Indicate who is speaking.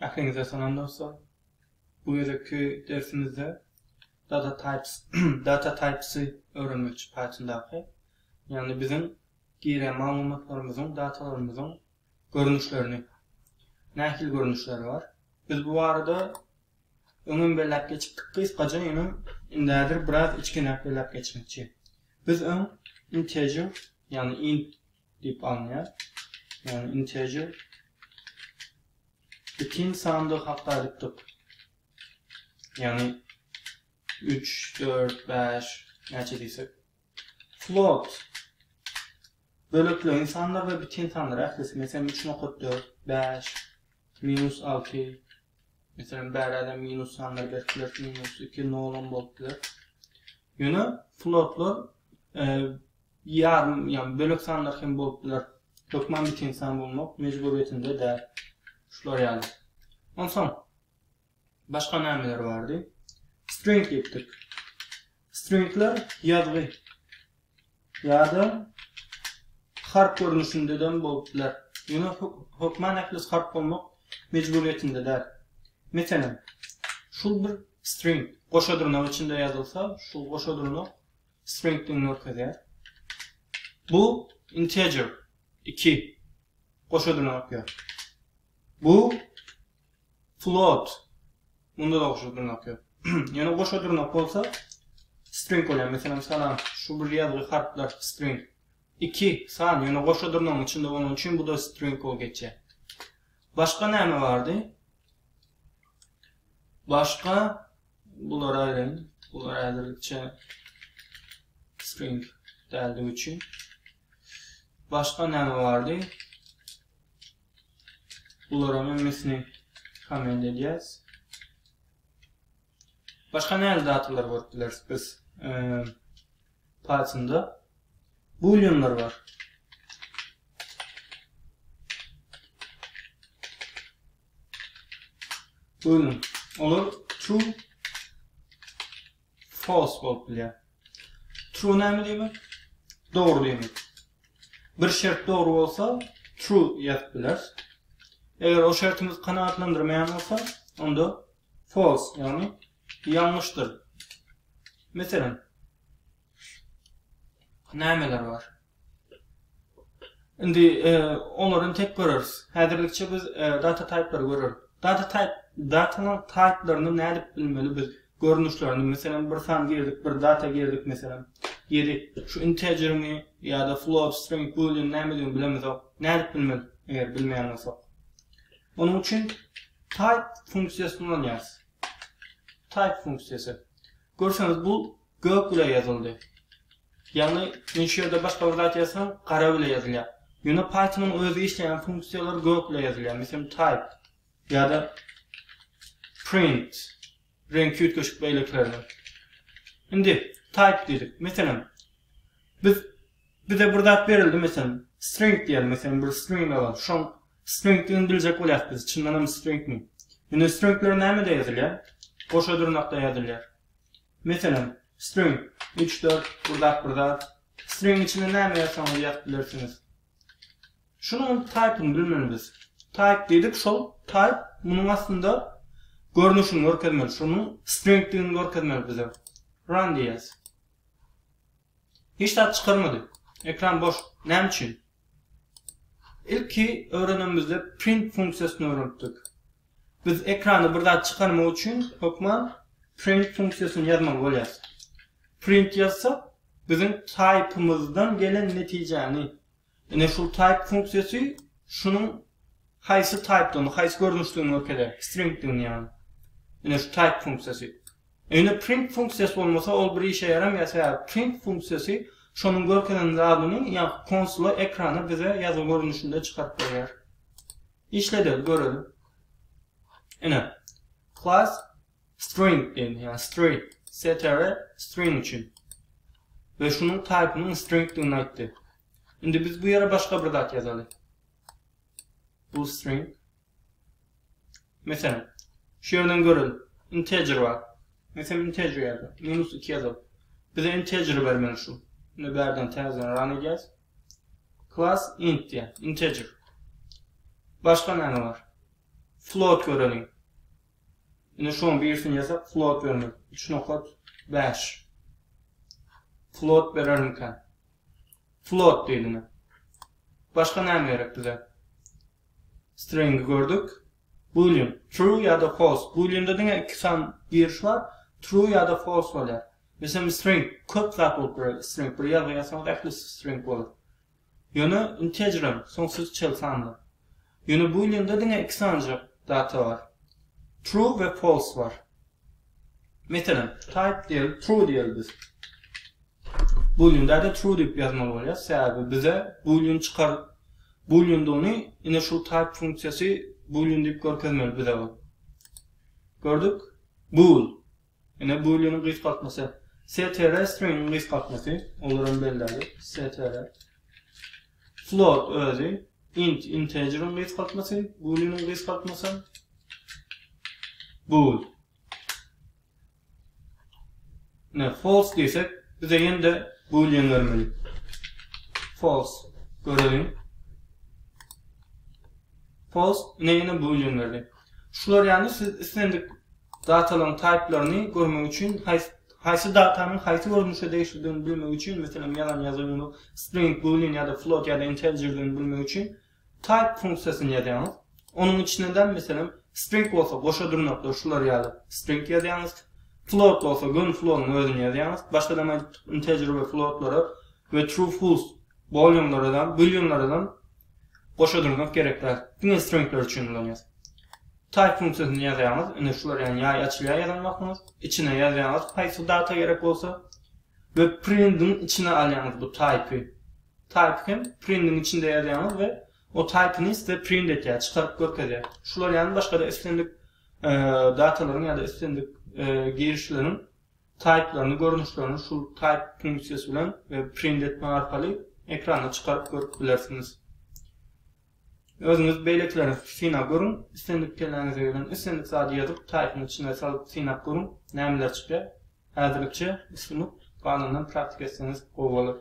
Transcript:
Speaker 1: Ähliňize salam dostlar. Bu gezekki dersimizde data types data typesy öwrenmekçi Pythondaky. Ýagny biziň girýän maglumatlarymyzyň, datalarymyzyň görnüşlerini. Nähili görnüşleri bar? Biz bu barada öňem belläp geçipdik gysgaça ýöne indi häzir biraz içginräk belläp geçmekçi. Biz öň integer ýagny int diýip alynýar. Ýagny integer bitin sandygy hakda aýdypdyk. Ýagny 3, 4, 5 näçe diýsek. Float bölekleýin sanlar we bitin sanlar ählisi. Meselem 3.4, 5, minus 6, meselem bärä-de minus sanlar berip bileris, minus 2, 0 hem bolup biler. Ýöne floatlar e, Ýarym, ýagny bölek sanlar hem bolup biler. Hökman bitin san bolmak mejburyýetinde däl. Şular ýaly. Onsoň başga nämeler bardy? String diýipdik. Stringler ýazgy ýa-da harp görnüşindedem bolup biler. Ýöne hökman ählisi harp bolmak mejburyýetinde däl. Meselem, şul bir string goşa dyrnak içinde ýazylsa, şul goşa dyrnak String-digini görkezýär. Bu integer 2 goşa dyrnak ýok. Bu float munda-da goşa dyrnak ýok. Ýöne goşa dyrnak bolsa string bolýar. Meselem, salam şu bir ýazgy harplar string. 2 san ýöne goşa dyrnagyň içinde bolany üçin bu-da string bolup geçýär. Başga näme bardy? Başga Bulary aýraýyn. Bular häzirlikçe string däldigi üçin. Başga näme bardy? Bularyň hemmesini comment edýäs. Başga näme datalar görüp bileris biz? Pythonda booleanlar bar. Bölüm. Olar true, false bolup bilýär. True näme diýmek? Dogry diýmek. Bir şert dogry bolsa, true ýazyp bileris. Eger o şertimiz kanagatlandyrmaýan bolsa, onda false, ýagny ýalňyşdyr. Meselem, nämeler bar? Indi olary entek göreris. Häzirlikçe biz data type-lary göreris. Data type, datanyň type-laryny nädip bilmeli biz? Görnüşlerini, meselem, bir san girdik, bir data girdik, meselem, 7. Şu integermi ýa-da float, string, boolean nämedigini bilemizok. Nädip bilmeli, eger bilmeýän bolsak? Onuň üçin type funksiýasyny ulanýarys. Type funksiýasy. Görseňiz, bu gök bile ýazyldy. Ýagny, men şu ýerde başga bir zat ýazsam, gara bile ýazylýar. Ýöne Python-yň özi işleýän funksiýalary gök bile ýazylýar. Meselem, type ýa-da print reňki üýtgeşik beýlekilerden. Indi, type diýdik. Meselem, biz bize bir zat berildi, meselem, string diýelim, meselem, bir string alalym. Şoň stringdigini biljek bolýas biz, çyndan hem stringmi? Indi stringler nämede ýazylýar? Goşa dyrnakda ýazylýar. Meselem, string, üç, dört, bir zat, bir zat. String içine näme ýazsaňyz ýazyp bilersiňiz. Şunuň type-yny bilmeli biz. Type diýdik, şol type munuň aslynda görnüşini görkezmeli. Şunuň stringdigini görkezmeli bize. Run diýýäs. Hiç zat çykarmady. Ekran boş. Näme üçin? Ilki öwrenenimizde print funksiýasyny öwrenipdik. Biz ekranda bir zat çykarmak üçin hökman print funksiýasyny ýazmaly bolýar. Print ýazsak, biziň type-ymyzdan gelen netijäni, ine şul type funksiýasy şunuň haýsy type-dygyny, haýsy görnüşdigini görkezýär, string-digini ýagny. Ine şu type funksiýasy. Ýöne print funksiýasy bolmasa ol bir işe ýaramaýar, sebäbi print funksiýasy şonuň görkezen zadyny ýa konsola, ekrana bize ýazgy görnüşinde çykaryp berýär. Işledeli, göreli. Ine, class string diýen, ýagny string, str string üçin. We şunuň type-ynyň stringdigini aýtdy. Indi biz bu ýere başga bir zat ýazaly. Bu string. Meselem, şu ýerden göreli. Integer bar. Meselem, integer ýazdyk. Minus 2 ýazalyk. Bize integer bermeli şu. Indi bärden täzeden run edýäs. Class int diýýär. Integer. Başga näme bar? Float göreliň. Ine şoň birisini ýazsak float bermeli. 3.5. Float berermikä? Float diýdi ine. Başga näme gerek bize? Stringi gördük. Boolean. True ýa-da false. Booleanda diňe iki san giriş bar. True ýa-da false bolýar. Meselem string köp zat bolup biler. String bir ýazgy ýazsaňyz ählisi string bolar. Ýöne integerem soňsuz çel sanlar. Ýöne booleanda diňe iki sanyjak data bar. True we false bar. Meselem, type diýeli, true diýeli biz. Boolean-da true diýip ýazmaly bolýar. Sebäbi bize boolean çykar booleandygyny ine şu type funksiýasy boolean diýip görkezmeli bize ol. Gördük? Bool. Ine booleanyň gysgaltmasy. Str stringiň gysgaltmasy. Olaram belläli. Str. Float özi. Int integeriň gysgaltmasy. Booleanyň gysgaltmasy. Bool. Ne false diýsek, bize ýene-de boolean bermeli. False. Göreliň. False, ine ýene boolean berdi. Şular ýaly siz islendik datalaryň type-laryny görmek üçin haýsy haýsy datanyň haýsy görnüşe degişlidigini bilmek üçin, meselem ýazan ýazygyňyz string, boolean ýa-da float ýa-da integerdigini bilmek üçin Type funksiýasyny ýazýaňyz. Onuň içinden meselem string bolsa goşa dyrnaklar şular ýaly string ýazýaňyz. Float bolsa göni floatyň özüni ýazýaňyz. Başgadam aýdypdyk integer we floatlara we true false booleanlara-da booleanlara-da goşa dyrnak gerek däl. Diňe stringler üçin ulanýas. Type funksiýasyny ýazýaňyz. Ine şular ýaly ýaý açylýar ýazan wagtyňyz. Içine ýazýaňyz haýsy data gerek bolsa we printiň içine alýaňyz bu type-y. Type hem printiň içinde ýazýaňyz we o type-ni size print etýär, çykaryp görkezýär. Şular ýaly başga-da islendik datalaryň ýa-da islendik girişleriň type-laryny, görnüşlerini şul type funksiýasy bilen we print etmek arkaly ekrana çykaryp görüp bilersiňiz. Özüňiz beýlekilerini synap görüň. Islendik kelläňize gelen islendik zady ýazyp, type-yň içine salyp synap görüň, nämeler çykýar. Häzirlikçe üstünlik, galanyndan praktika etseňiz gowy bolar.